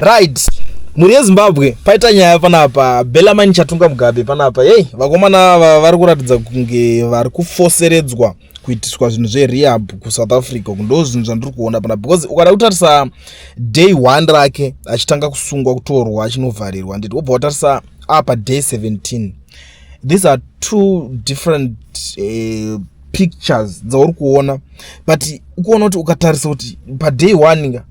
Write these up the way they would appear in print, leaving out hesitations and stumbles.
Right, mhuri yeZimbabwe, paita nyaya panapa. Belamani Chatunga Mugabe panapa. Hei, vakomana ava vari kuratidza kunge vari kufoseredzwa kuitiswa zvinhu zverehab kuSouth Africa. Ndo zvinhu zvandiri kuona panapa, because ukada kutarisa day one rake achitanga kusungwa, kutorwa achinovharirwa, nditi wobva watarisa apa day 17, these are two different pictures dzauri kuona. But ukuona kuti ukatarisa kuti paday one nga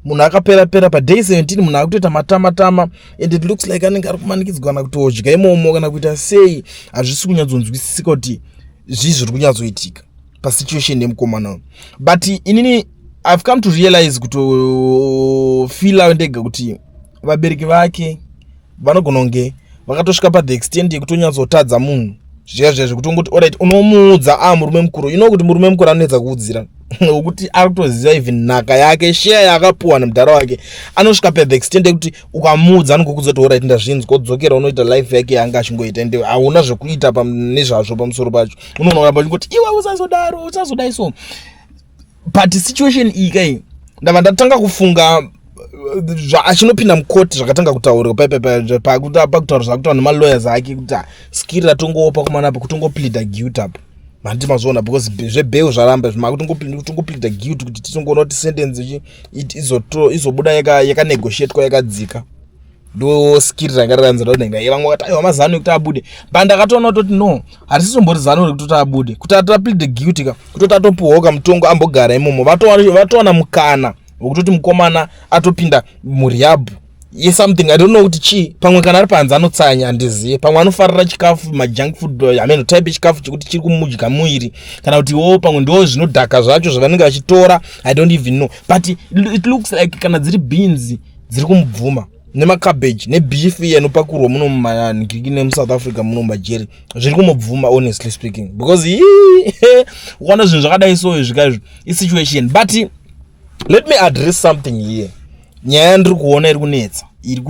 munhu akapera pera, paday 17 munhu akutoita matama tama, and it looks like anenge ari kumanikidzwa kana kutodya imomo kana kuita sei. Hazvisi kunyatsonzwisisika kuti zvii zviri kunyatsoitika pasituation yemukomana uyu. But inini I've come to realize, kutofeela ndega, kuti vabereki vake vanogona kunge vakatosvika pathe extent yekutonyatsotadza munhu zviya zviya zvekutongoti, alright, unomuudza a murume mukuru, kuti murume mukuru anonetsa kuudzira, wekuti ari kutoziva even nhaka yake, share yaakapuwa nemudhara wake. Anosvika pathe extent yekuti ukamuudza anongokudza kuti, "Alright, ndazvinzwa," odzokera unoita life yake yaanga achingoita, ende hauna zvekuita nezvazvo pamusoro pacho. Unoona kuramba uchingoti, "Iwe usazodaro, usazodai." So, but situation iyi kai, ndabva ndatanga kufunga achinopinda mukoti, zvakatanga kutaurwa pakutaura, zvakutaura nemalawyers ake, kuti skiri ratongopa kumanapo kutongopleada guilt apo. Handiti mazviona? Because zvebail zvaramba, makutongopleada guilt kuti titongoona kuti sentence izobuda yakanegotiatwa, yakadzika. Ndo skiri ranga raranzi raunenge. Vamwe vakati, "Aiwa, mazano ekuti abude." But ndakatoona kutoti no, harisisombori zano rekutoti abude, kuti ataplead guilty ka, kutoti atopuhwawo kamutongo, ambogara imomo. Vatowana mukana wekutoti mukomana atopinda murehab yesomething, I don't know kuti chii. Pamwe kana ari panze anotsanya, handizive. Pamwe anofarira chikafu, majunk food, hameno type chikafu chekuti chiri kumudya muiri, kana kuti wo pamwe ndo zvinodhaka zvacho zvavanenge vachitora, I don't even know. But it looks like kana dziri beans dziri kumubvuma, nemacabbage, nebeef iya inopakurwa muno mumanhikiki nemuSouth Africa muno mumajeri, zviri kumubvuma, honestly speaking, because ukaona zvinhu zvakadai so zvikaizvo isituation. But let me address something here. Nyaya yandiri kuona iri kunetsa iri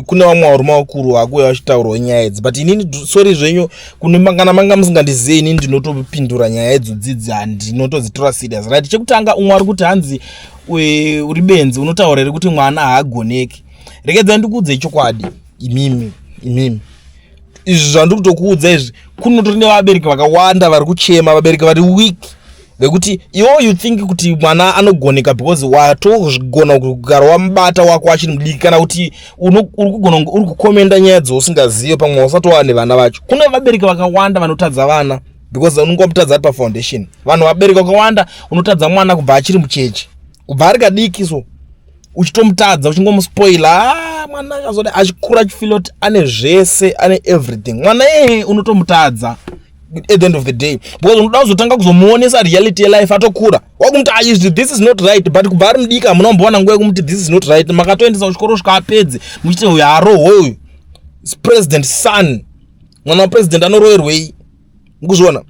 kune vamwe varume vakuru vakuuya vachitaurawo nyaya idzi, but inini, sorry zvenyu, kune kana manga musingandizive, inini ndinotopindura nyaya idzodzidzi, handinotodzitora serious. Right, chekutanga, umwe ari kuti hanzi, "Uri benzi, unotaura here kuti mwana haagoneki?" Regedzai ndikuudze chokwadi. Imimi, imimi, izvi zvandiri kutokuudza izvi, kunotori nevabereki vakawanda vari kuchema, vabereki vari weak, vekuti iwo you think kuti mwana anogoneka because watogona kugara wamubata wako achiri mudiki, kana kuti uri kugona uri kucommenta nyaya dzausingazive, pamwe usati wava nevana vacho. Kune vabereki vakawanda vanotadza vana because unonge wamutadza ari pafoundation. Vanhu, vabereki vakawanda, unotadza mwana kubva achiri mucheche, kubva ari kadiki, so uchitomutadza, uchingomuspoila. Ah, mwana akazoda achikura achifeela kuti ane zvese, ane everything. Mwana iyeye unotomutadza at the end of the day, because unoda kuzotanga kuzomuonesa reality yelife atokura, wakumuti, "Ah, izvi, this is not right." But kubva ari mudiki hamuna kumbowana nguva yekumuti, "This is not right." Makatoendesa kuchikoro svika apedze, muchiti, "Uyu harohwe, uyu president son, mwana wapresident anoroverwei?" Mukuzviona?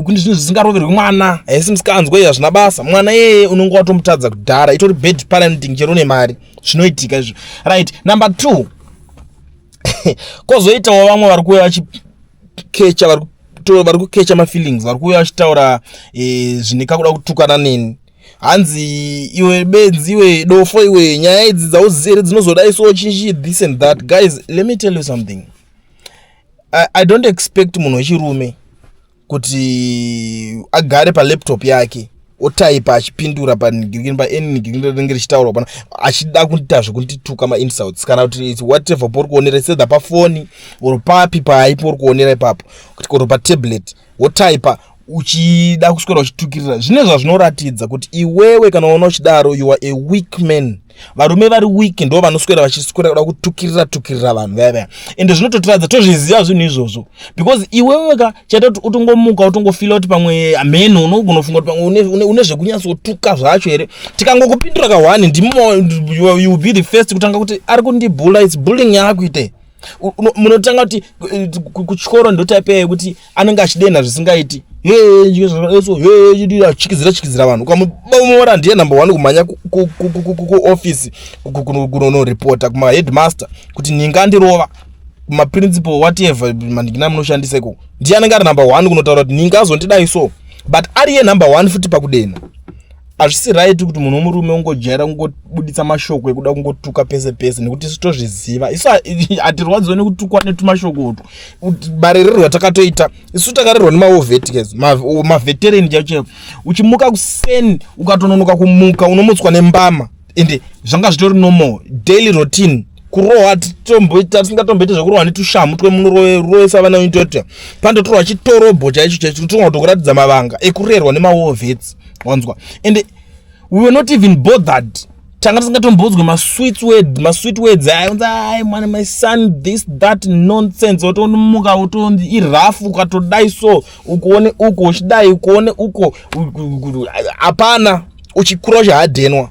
Kune zvinhu zvisingaroverwi mwana, haisi musikanzwa iyi, hazvina basa. Mwana iyeye unonge watomutadza kudhara. Itori bad parenting, chero nemari zvinoitika izvo. Right, number two, kwozoitawo vamwe vari kuuya vachikecha, vari kukecha mafeelings, vari kuuya vachitaura zvine kakuda kutukana neni. Hanzi, "Iwe benzi, iwe dofo, iwe, nyaya idzi dzauzivi here dzinozodai so chichi?" This and that. Guys, let me tell you something. I don't expect munhu wechirume kuti agare palaptop yake, otaipa achipindura paany rinenge richitaurwa pana, achida kuita zvekundituka, mainsults, kana kuti whatever pauri kuonera, sedha pafoni or papi paipo uri kuonera ipapo, or patablet, wotaipa uchida kuswera uchitukirira. Zvine zvazvinoratidza kuti iwewe kana uona uchidaro, you are a weak man. Varume vari weak ndo vanoswera vachiswera kuda kutukirira tukirira vanhu vaya vaya, ende zvinototiradza tozviziva zvinhu izvozvo, because iwewe ka chaita kuti utongomuka, utongofeela kuti pamwe hameno, unogona kufunga kuti pamwe une zvekunyatsotuka zvacho here. Tikangokupindura ka1, ndimo you will be the first kutanga kuti ari kundibully, it's bullying yaakuite. Munotanga kuti kuchikoro ndotype yekuti anenge achidenha zvisingaiti, achikidzira chikidzira vanhu. Ukamubomora, ndiye number one kumhanya kuofisi kunonoripota kumaheadmaster kuti ninga ndirova, kumaprincipal, whatever mandikina munoshandisa ikoko. Ndiye anenge ari number one kunotaura kuti ninga azondidai. So, but ariye number one futi pakudenha. Hazvisi right kuti munhu wemurume ungojaira kungobuditsa mashoko ekuda kungotuka pese pese, nekuti isu tozviziva. Isu hatirwadziwe nekutukwa netumashoko utwu. Marererwo atakatoita isu, takarerwa nemawar vets, maveteran chaivo chaivo. Uchimuka kuseni, ukatononoka kumuka, unomutswa nembama, ende zvanga zvitori normal daily routine kurohwa. Tisingatomboita zvekurohwa netushamu twemunorovesa vana itoita, pandotorwa chitorobho chaicho chaicho, totonga kutokuratidza mavanga ekurerwa nemawar vets, wanzwa? And we were not even bothered. Tanga tisingatombodzwe masweet word, masweet words aya, unzi, "Ai mwana, my son," this, that nonsense. Wotomuka wotonzi irafu, ukatodai so, ukuone uko uchidai, ukuone uko, hapana. Uchikura uchihadhenwa.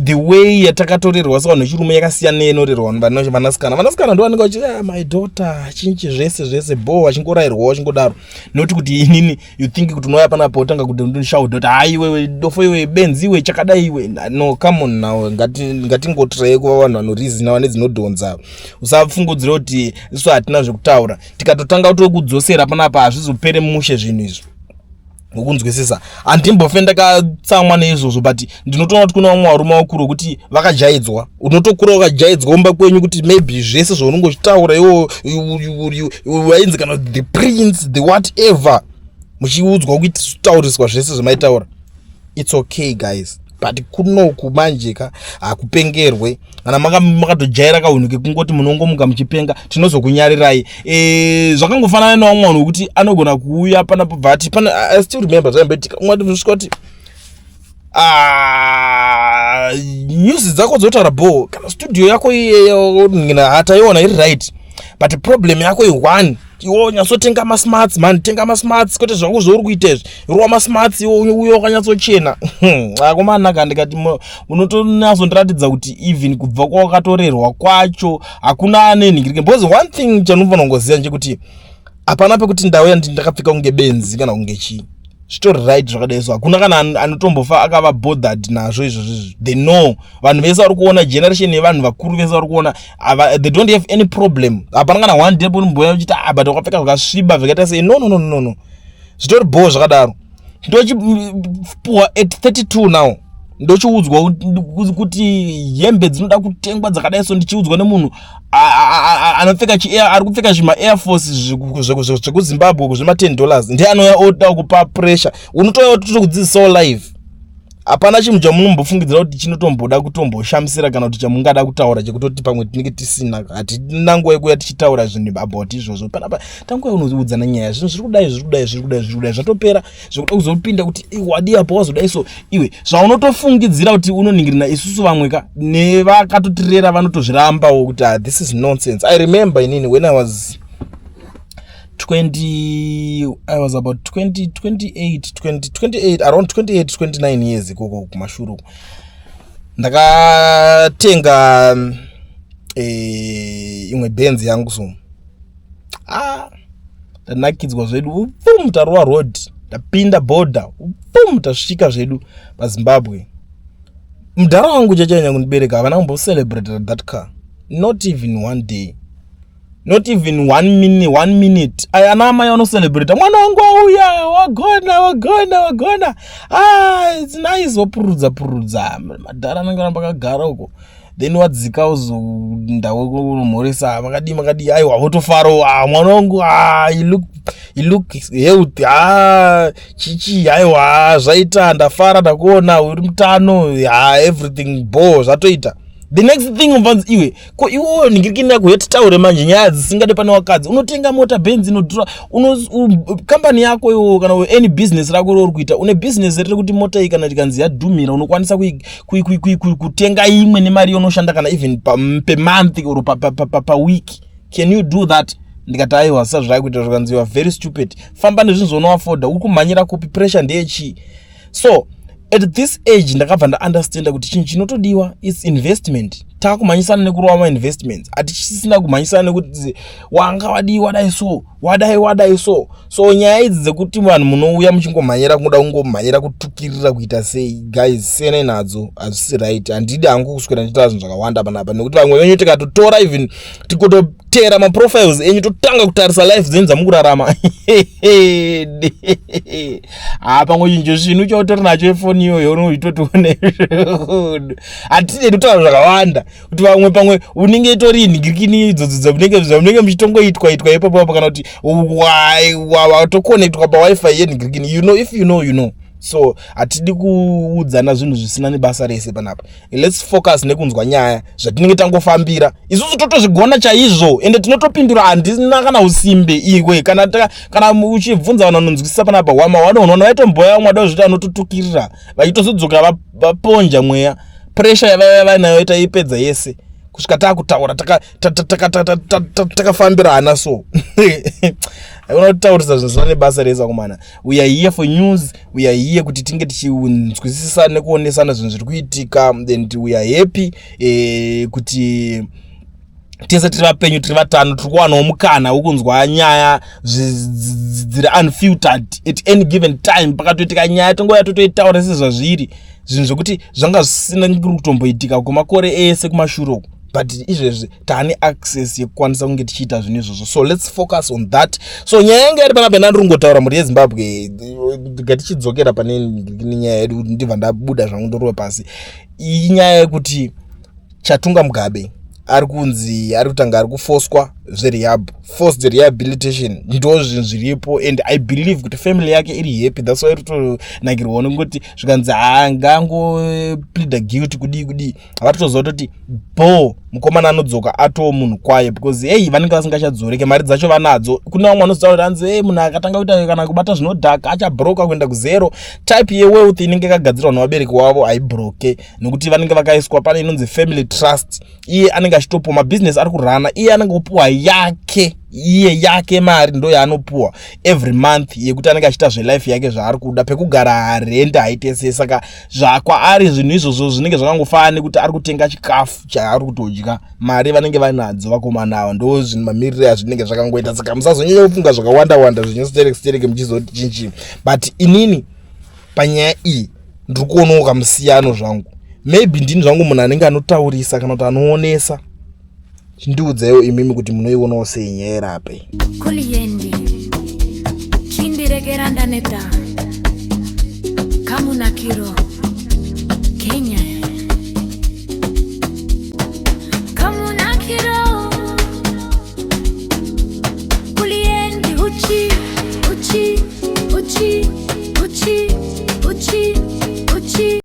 The way yatakatorerwa sevanhu vechirume yakasiyana neinorerwa vanasikana. Vanasikana ndo vanenge vachiti, "Ah, my daughter," chinchi, zvese zvese bo, vachingorayirwawo, vachingodaro. Noti kuti inini, you think kuti unouya panapa wotanga kuti ndishauda kuti, "Hai iwewe, dofo iwe, benzi iwe, chakadai iwe." No, come on now. Ngatingotirei kuva vanhu vanorizina, vane dzinodhonza. Usafungudzira kuti isu hatina zvekutaura. Tikatotanga kutokudzosera panapa, hazvizopere mushe zvinhu izvi, ngokunzwisisa. Handimbofe ndakatsamwa neizvozvo, but ndinotoona kuti kuna vamwe varume vakuru wekuti vakajaidzwa. Unotokura wakajaidzwa kumba kwenyu kuti maybe zvese zvaunenge uchitaura iwo wainzi kana the prince, the whatever, muchiudzwa kuitauriswa zvese zvamaitaura. It's okay, guys, but kunoku manje ka hakupengerwe. Kana makatojaira kahunhu kekungoti munongomuka muchipenga, tinozokunyarirai. Zvakangofanana nevamwe vanhu wekuti anogona kuuya panapo bva ati pana, I still remember zvaimboitika, umwe ati kuti, "Ah, news dzako dzotaura bo, kana studio yako hataiona iri right, but problem yako i1, iwo nyatsotenga masmarts man, tenga masmarts, kwete zvako zvauri kuita izvi, rova masmarts iwo uye wakanyatsochena." Akomanaka, ndikati unotonyatsondiratidza kuti even kubva kwawakatorerwa kwacho hakuna anenhingirike, because one thing chanofanira kungoziva ndechekuti hapana pekuti ndauya ndakapfeka kunge benzi kana kunge chii. Zvitori right zvakadai so. Hakuna kana anotombofa akava bothered nazvo izvozvo. They know, vanhu vese vari kuona, generation yevanhu vakuru vese vari kuona, they don't have any problem. Hapana kana one day unomboya uchiti, "Ah, but wakapfeka zvakasviba, zvakaita sei." No, no, no, no, no, zvitori bho zvakadaro. Ndochipuwa at 32 now, ndochiudzwa kuti hembe dzinoda kutengwa dzakadai so, ndichiudzwa nemunhu anopfeka ari kupfeka zvima Air Force zvekuZimbabwe zvema-$10, ndiye anouya oda kupa pressure. Unotouya totokudzidzisawo live. Hapana chinhu chamunombofungidzira kuti chinotomboda kutomboshamisira kana kuti chamungada kutaura chekutoti pamwe tinenge tisina. Hatina nguva yekuuya tichitaura zvinhu about izvozvo panapa. Tanguva unoudzana nyaya, zvinhu zviri kudai, zviri kudai, zviri kudai, zviri kudai, zvatopera. Zvekuda kuzopinda kuti wadi apo wazodai so, iwe zvaunotofungidzira kuti unoningirina, isusu vamwe ka nevakatotirera vanotozvirambawo kuti, "Ah, this is nonsense." I remember inini when I was 20, I was about 20, 28, 20, 28, around 28, 29 years ikoko kumashure uko, ndakatenga imwe Benz yangu. So, ah, ndanakidzwa zvedu, pum, tarova road, ndapinda border, pum, tasvika zvedu paZimbabwe. Mudhara wangu chachanya kundibereka havana kumbocelebrate that car, not even one day, not even one minute, one minute. Aya ana amai vanocelebrata, "Mwana wangu auya, wagona, wagona, wagona, ah, it's nice," wapururudza pururudza. Madhara anenge aramba akagara uko. Then wadzika uzoenda unomhoresa, "Makadii, makadii?" Aiwa, votofaro, "Ah, mwana wangu, ah, you look healthy, ah, chichi, aiwa, zvaita, ndafara ndakuona uri mutano, ah, everything bo, zvatoita." The next thing ubvanzi, "Iwe, ko iwewo ningirikini yako yatitaure manje nyaya dzisingade pane wakadzi, unotenga mota Benz inodhura, kambani yako iwo kana any business rako rouri kuita, une business riri kuti mota iyi kana tikanzi yadhumira, unokwanisa kutenga imwe nemari yaunoshanda kana even pemonth or paweek? Can you do that?" Ndikati, "Aiwa, sazvai kuita." Zvikanzi, "You are very stupid. Famba nezvinhu zvaunoafforda. Uri kumhanyira kupi? Pressure ndeyechii?" So at this age ndakabva ndaunderstanda kuti chinhu chinotodiwa is investment. Taakumhanyisana nekurova mainvestments, hatichisina kumhanyisana nekuti wanga wadii, wadai so, wadai wadai so. So nyaya idzi dzekuti vanhu munouya muchingomhanyira, kuda kungomhanyira kutukirira, kuita sei, guys, siyanai nadzo, hazvisi right. Handidi hangu kuswera ndichitaura zvinhu zvakawanda panapa, nekuti vamwe venyu tikatotora, even tikototera maprofiles enyu, totanga kutarisa life dzenyu dzamukurarama, ha, pamwe chinjo zvinhu chautori nacho ifoni iyoyo unoitotione. Hatidi kutaura zvakawanda kuti vamwe, pamwe unenge itori nhingirikini idzodzo dzamunenge muchitongoitwa itwa ipapo apo, kana kuti watokonectwa paWiFi yenhingirikini. You know, if you know, you know. So hatidi kuudzana zvinhu zvisina nebasa rese panapa. Let's focus nekunzwa nyaya zvatinenge tangofambira isusu. Totozvigona chaizvo, ende tinotopindura, handina kana usimbe iwe. Kana uchibvunza vanhu vanonzwisisa panapa, wama wanoona vaitomboya vamwe vada zviti vanototukirira, vachitozodzoka vaponja mweya. Pressure yavaiva vainayo taipedza yese kusvika taakutaura takafambirana. So aikona kutaurisa zvinhu zvisina nebasa rese. Akomana, we are here for news. We are here kuti tinge tichinzwisisa nekuonesana zvinhu zviri kuitika, and we are happy kuti tese tiri vapenyu, tiri vatano, tiri kuwanawo mukana wekunzwa nyaya dziri unfiltered at any given time. Pakatoitika nyaya, tongoya totoitaura sezvazviri, zvinhu zvekuti zvanga zvisina kutomboitika kwemakore ese kumashure uku, but izvezvi taane access yekukwanisa kunge tichiita zvinhu izvozvo. So let's focus on that. So nyaya yange iri panapa, ndandiri kungotaura, mhuri yeZimbabwe, ngatichidzokera pane nyaya yedu. Ndibva ndabuda zvangu, ndorova pasi. Inyaya yekuti Chatunga Mugabe ari kunzi ari kutanga ari kufoswa zverehab, forced rehabilitation, ndo zvinhu zviripo. And I believe kuti family yake iri happy, that's why iri kutonakirwawo, nekuti zvikanzi haangangopleada guilty, kudii kudii, havatotoziva kutoti bo mukomana anodzoka atoo munhu kwaye, because ei vanenge vasingachadzoreke, mari dzacho vanadzo. Kune vamwe vanozotaura kuti hanzi, ei, munhu akatanga kuita kana kubata zvinodhaka achabroka kuenda kuzero. Type yewealth inenge yakagadzirwa nevabereki wavo haibroke, nekuti vanenge vakaiswa pane inonzi family trust. Iye anenge achitopuwa mabhizinesi ari kurana, iye anenge opuwa yake, iye yake mari ndo yaanopuwa every month yekuti anenge achiita zvelife yake zvaari kuda, pekugara harende haite sei. Saka zvakwaari zvinhu izvozvo zvinenge zvakangofanana nekuti ari kutenga chikafu chaari kutodya. Mari vanenge vanadzo vakomana ava, ndo zvinhu mamiriro azvinenge zvakangoita. Saka musazonyanya kufunga zvakawanda wanda zvinyostereke stereke muchizoti chinchi. But inini panyaya iyi ndiri kuonawo kamusiyano zvangu. Maybe ndini zvangu munhu anenge anotaurisa kana kuti anoonesa. Chindiudzaiwo imimi kuti munoionawo sei nyaya yerape. Kuliendi chindiregera ndaneta kamunakiro Kenya.